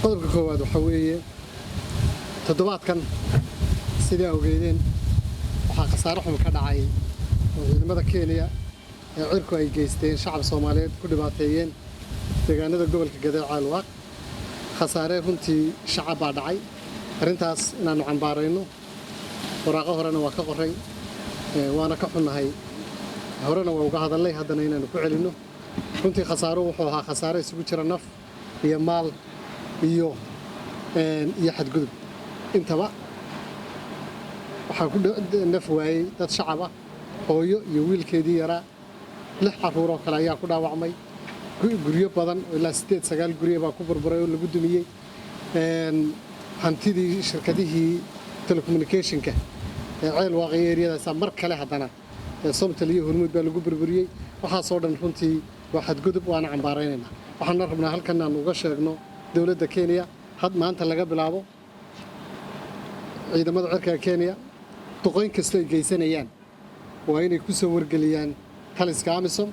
Qodobka koowaad waxaa weeye, toddobaadkan sidaa ogeydeen waxaa khasaare xun ka dhacay oo ciidamada Kenya ee cirku ay geysteen, shacab Soomaaliyeed ku dhibaateeyeen deegaanada gobolka Gedo, Ceelwaaq. Khasaare runtii shacab baa dhacay. Arrintaas inaannu cambaarayno, waraaqo horena waa ka qoray, waana ka xunnahay, horena waa uga hadalnay, haddana inaannu ku celinno. Runtii khasaaruhu wuxuu ahaa khasaare isugu jira naf iyo maal iyo xadgudub intaba. Waxaa ku naf waayey dad shacab ah, hooyo iyo wiilkeedii yaraa, lix carruur oo kale ayaa ku dhaawacmay, guryo badan oo ilaa 8, 9 guryo baa ku burburay oo lagu dumiyey, hantidii shirkadihii telecommunicationka ee Ceel Waaq iyo areayadaasa mar kale haddana Somtel iyo Hormuud baa lagu burburiyey. Waxaasoo dhan runtii waa xadgudub, waana cambaaraynaynaa. Waxaana rabnaa halkan aan uga sheegno dowladda Kenya, had maanta laga bilaabo ciidamada cirka Kenya duqoyn kastoo ay geysanayaan waa inay ku soo wargeliyaan taliska AMISOM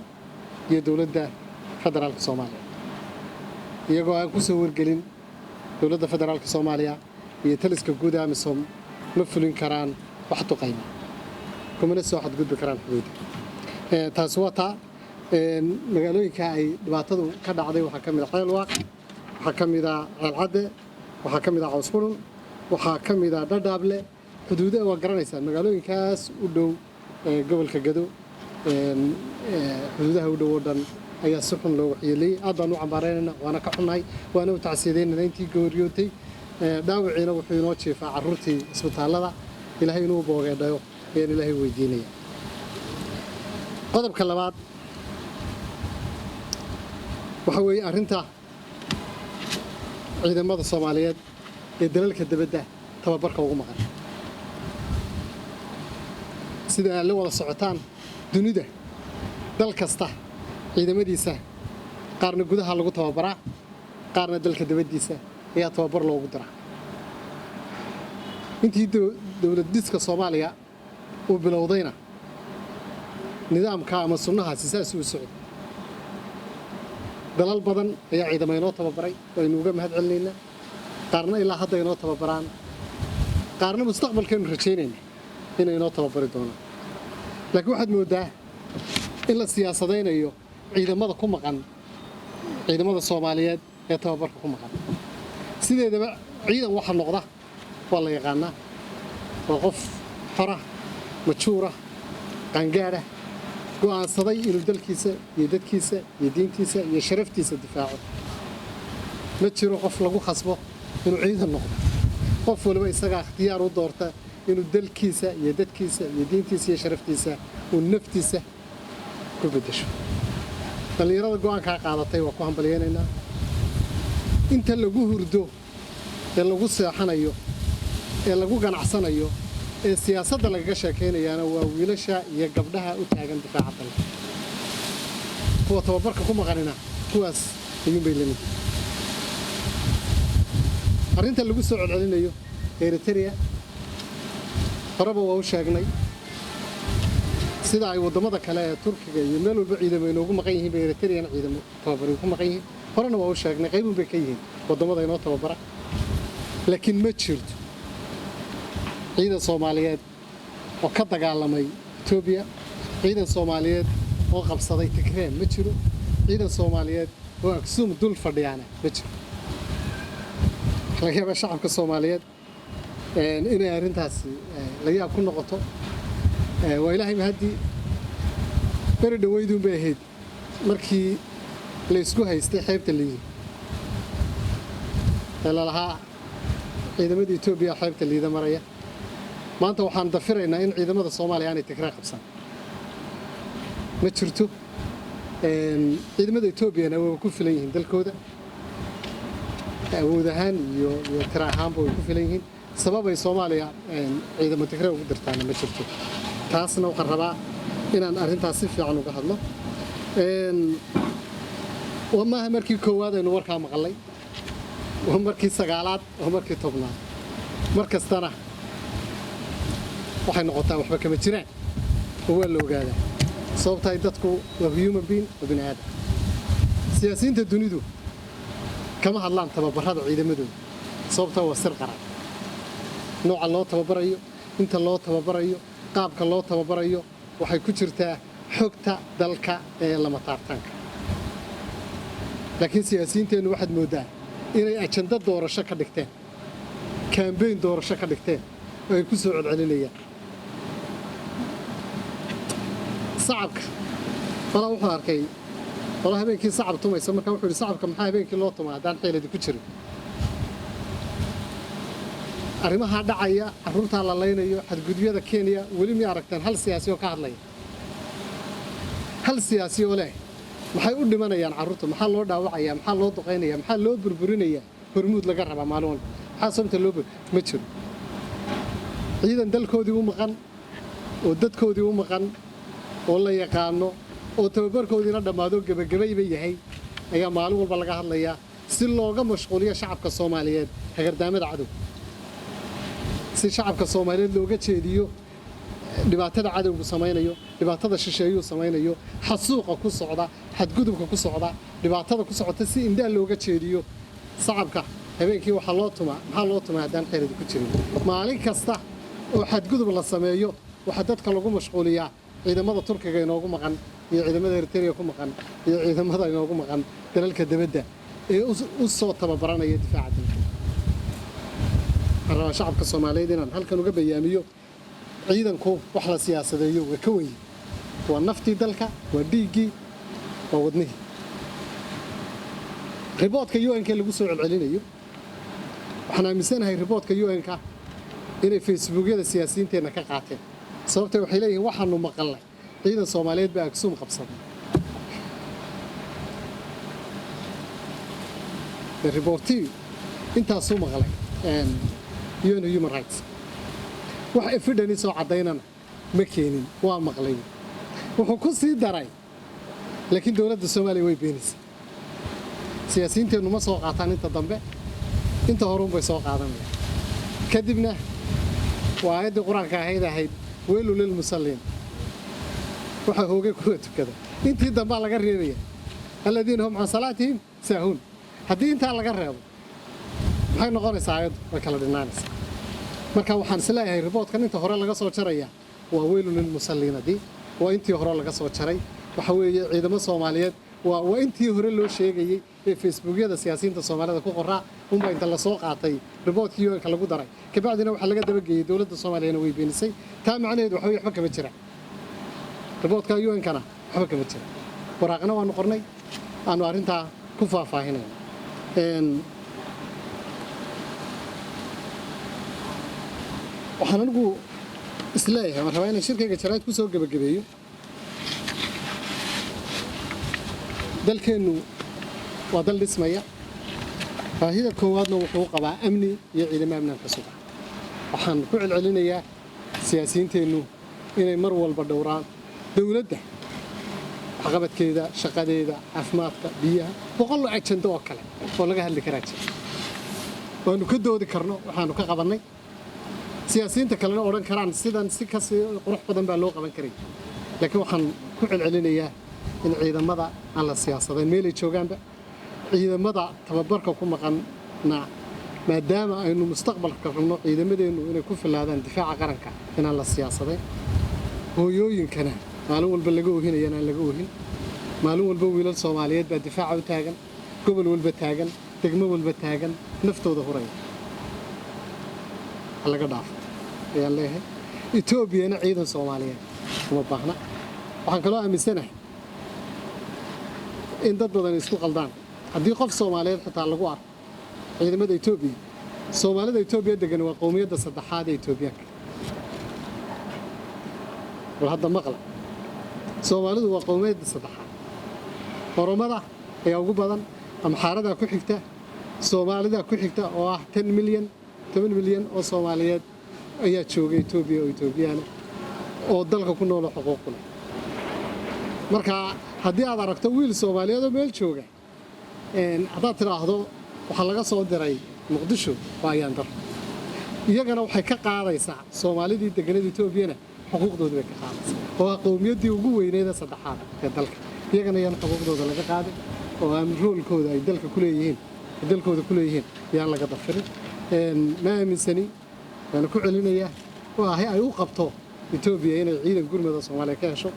iyo dowladda federaalka Soomaaliya. Iyagoo aan ku soo wargelin dowladda federaalka Soomaaliya iyo taliska guud ee AMISOM, ma fulin karaan wax duqayma, kumana soo xadgudbi karaan xuduudda. Taasi waa taa. Magaalooyinka ay dhibaatadu ka dhacday waxaa ka mid a Ceelwaaq, waxaa ka mid a Ceelcadde, waxaa ka mid a Caws Qurun, waxaa ka mid a Dhadhaable. Xuduuda waa garanaysaan, magaalooyinkaas u dhow gobolka Gado, xuduudaha u dhow oo dhan ayaa si xun loo waxyeeleeyey. Aad baan u cambaaraynayna, waana ka xunnahay, waana u tacsiyadaynayna intii geeriyootay. Dhaawiciina wuxuu inoo jiifaa carruurtii isbitaallada. Ilaahay inuu boogeedhayo ayaan Ilaahay weydiinaya. Qodobka labaad waxa weeye arrinta ciidamada Soomaaliyeed ee dalalka dibadda tababarka ugu maqan. Sida aad la wada socotaan, dunida dal kasta ciidamadiisa qaarna gudaha lagu tababaraa, qaarna dalka dibaddiisa ayaa tababar loogu diraa. Intii dowlad dhiska Soomaaliya uu bilowdayna nidaamka ama sunnahaasi saas uu socday. Dalal badan ayaa ciidamo inoo tababaray oo aynu uga mahad celinaynaa, qaarna ilaa hadda inoo tababaraan, qaarna mustaqbalkaynu rajaynayna inay inoo tababari doonaan. Laakiin waxaad mooddaa in la siyaasadaynayo ciidamada ku maqan, ciidamada Soomaaliyeed ee tababarka ku maqan. Sideedaba ciidan waxa noqda waa la yaqaanaa, waa qof xora, majuura, qaangaadha, go'aansaday inuu dalkiisa iyo dadkiisa iyo diintiisa iyo sharaftiisa difaaco. Ma jiro qof lagu khasbo inuu ciidan noqdo. Qof waliba isagaa ikhtiyaar u doorta inuu dalkiisa iyo dadkiisa iyo diintiisa iyo sharaftiisa uu naftiisa ku beddesho. Dhallinyarada go'aankaa qaadatay waa ku hambalyaynaynaa. Inta lagu hurdo ee lagu seexanayo ee lagu ganacsanayo ee siyaasadda lagaga sheekaynayaana waa wiilasha iyo gabdhaha u taagan difaaca dalka. Kuwa tababarka ku maqanina kuwaas ayuunbay lamid. Arrinta lagu soo celcelinayo Eritrea, horeba waa u sheegnay. Sida ay waddamada kale ee Turkiga iyo meel walba ciidamo inoogu maqan yihiin bay Eritreyana ciidamo tababari ku maqan yihiin. Horena waa u sheegnay, qaybun bay ka yihiin waddamada inoo tababara. Laakiin ma jirto ciidan Soomaaliyeed oo ka dagaalamay Etoobiya, ciidan Soomaaliyeed oo qabsaday Tigree ma jiro, ciidan Soomaaliyeed oo Aksuum dul fadhiyaana ma jiro. Waxaa laga yaabaa shacabka Soomaaliyeed inay arrintaasi la yaab ku noqoto. Waa Ilaahay mahaddii, beri dhaweyduun bay ahayd markii la isku haystay xeebta Liido ee lalahaa ciidamada Etoobiya xeebta Liida maraya. Maanta waxaan dafiraynaa in ciidamada Soomaaliya aanay Tigree qabsan. Ma jirto. Ciidamada Etoobiyana waa ku filan yihiin dalkooda, awood ahaan iyo tira ahaanba way ku filan yihiin. Sababay Soomaaliya ciidamo Tigree ugu dirtaana ma jirto. Taasna waxaan rabaa inaan arrintaas si fiican uga hadlo. Maaha markii koowaad aynu warkaa maqalay, waa markii sagaalaad, waa markii 10aad. Mar kastana waxay noqotaa waxba kama jiraan oo waa la ogaadaa, sababtaay dadku waa human being, waa bini aadam. Siyaasiyiinta dunidu Kama hadlaan tababarrada ciidamadooda, sababtaa waa sir qaran. Nooca loo tababarayo, inta loo tababarayo, qaabka loo tababarayo, waxay ku jirtaa xogta dalka ee lama taabtaanka. Laakiin siyaasiyiinteennu waxaad mooddaa inay ajando doorasho ka dhigteen, campaign doorasho ka dhigteen, oo ay ku soo celcelinayaan. Sacabka falaa wuxuu arkay qola habeenkii sacab tumaysa. Markaa wuxuu yidhi: "Sacabka maxaa habeenkii loo tumaa haddaan xeeladi ku jirin?" Arrimahaa dhacaya, carruurtaa la laynayo, xadgudubyada Kenya, weli may aragteen hal siyaasi oo ka hadlaya, hal siyaasi oo leh maxay u dhimanayaan carruurta, maxaa loo dhaawacaya, maxaa loo duqaynaya, maxaa loo burburinayaa, Hormuud laga rabaa maalin walba, maxaa sababta loo ma jiro. Ciidan dalkoodii u maqan oo dadkoodii u maqan oo la yaqaano oo tababarkoodiina dhammaado, gebagabayba yahay, ayaa maalin walba laga hadlayaa si looga mashquuliyo shacabka Soomaaliyeed hagardaamada cadow, si shacabka Soomaaliyeed looga jeediyo dhibaatada cadowgu samaynayo, dhibaatada shisheeyuu samaynayo, xasuuqa ku socda, xadgudubka ku socda, dhibaatada ku socota, si indhaha looga jeediyo. Sacabka habeenkii waxaa loo tumaa, maxaa loo tumaa haddaan xeeladi ku jirin? Maalin kasta oo xadgudub la sameeyo, waxaa dadka lagu mashquuliyaa ciidamada Turkiga inoogu maqan iyo ciidamada Eritrea ku maqan iyo ciidamada inoogu maqan dalalka dibadda ee u soo tababaranaya difaaca dalka. Waxaan rabaa shacabka Soomaaliyeed inaan halkan uga bayaamiyo: ciidanku wax la siyaasadeeyo waa ka weyn. Waa naftii dalka, waa dhiiggii, waa wadnihii. Report-ka UN-ka lagu soo celcelinayo, waxaan aaminsanahay report-ka UN-ka inay Facebookyada siyaasiyiinteenna ka qaateen, sababtee waxay leeyihiin: "Waxaanu maqalnay ciidan Soomaaliyeed baa Aksuum qabsaday." Report-ii intaasuu maqlay UN Human Rights, wax evidence soo caddaynana ma keenin, waa maqlay. Wuxuu ku sii daray: "Laakiin dowladda Soomaaliya way beenisay." Siyaasiyiinteennu ma soo qaataan inta dambe, inta horuunbay soo qaadanayaan. Kadibna waa aayaddii Qur-aanka ahayd ويل للمصلين, waxaa hoogay kuwa tukada. Intii dambaa laga reebaya: الذين هم عن صلاتهم ساهون. Haddii intaa laga reebo, maxay noqonaysaa aayaddu? Way kala dhinaanaysaa. Marka waxaan is leeyahay report-kan inta hore laga soo jaraya waa ويل للمصلين. Haddii waa intii hore laga soo jaray, waxa weeye ciidamo Soomaaliyeed waa intii hore loo sheegayey ee Facebookyada siyaasiyiinta Soomaalida ku qoraa unbaa inta lasoo qaatay report-kii UN-ka lagu daray. Kabacdina waxaa laga dabageeyey dowladda Soomaaliyana way beenisay. Taa macnaheedu waxa weye waxba kama jiraan report-ka UN-kana, waxba kama jira. Waraaqna waanu qornay aanu arrintaa ku faahfaahinayno. Waxaan anigu isleeyahay, waan rabaa inaan shirkayga jaraa'id ku soo gebagabeeyo: dalkeennu waa dal dhismaya. Baahida koowaadna wuxuu qabaa amni iyo ciidamo amnaan ka suga. Waxaan ku celcelinayaa siyaasiyiinteennu inay mar walba dhowraan dowladda waxqabadkeeda, shaqadeeda, caafimaadka, biyaha, 100 ajando oo kale oo laga hadli karaa jira, waanu ka doodi karno waxaanu ka qabannay, siyaasiyiinta kalena odhan karaan sidan si kasii qurux badan baa loo qaban karay. Laakiin waxaan ku celcelinayaa in ciidamada aan la siyaasadayn meelay joogaanba, ciidamada tababarka ku maqanna, maadaama aynu mustaqbalka rabno ciidamadeennu inay ku filaadaan difaaca qaranka, inaan la siyaasadayn. Hooyooyinkana maalin walba laga oohinayana aan laga oohin. Maalin walba wiilal Soomaaliyeed baa difaaca u taagan, gobol walba taagan, degmo walba taagan, naftooda huraya. Ha laga dhaafo ayaan leeyahay. Etoobiyana ciidan Soomaaliyeed uma baahna. Waxaan kaloo aaminsanahay in dad badan isku qaldaan. Haddii qof Soomaaliyeed xitaa lagu arko ciidamada Etoobiya, Soomaalida Etoobiya degan waa qowmiyadda saddexaad ee Etoobiyaanka. Bal hadda maqla: Soomaalidu waa qowmiyadda saddexaad. Oromada ayaa ugu badan, Amxaaradaa ku xigta, Soomaalida ku xigta oo ah 10 milyan. 10 milyan oo Soomaaliyeed ayaa jooga Etoobiya oo Etoobiyaana oo dalka ku nooloo xuquuq ku leh. Marka haddii aad aragto wiil Soomaaliyeed oo meel jooga, haddaad tidhaahdo waxaa laga soo diray Muqdisho, waa ayaan dar. Iyagana waxay ka qaadaysaa, Soomaalidii deganada Etoobiyana xuquuqdoodii bay ka qaadaysaa, oo ah qowmiyaddii ugu weyneeda saddexaad ee dalka. Iyagana yaan xuquuqdooda laga qaadin oo aan roolkooda ay dalka ku leeyihiin. Ay dalkooda ku leeyihiin yaan laga dafirin. Ma aaminsani, waana ku celinayaa, baahi ay u qabto Etoobiya inay ciidan gurmada Soomaaliya ka hesho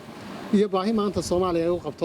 iyo baahi maanta Soomaaliya ay u qabto.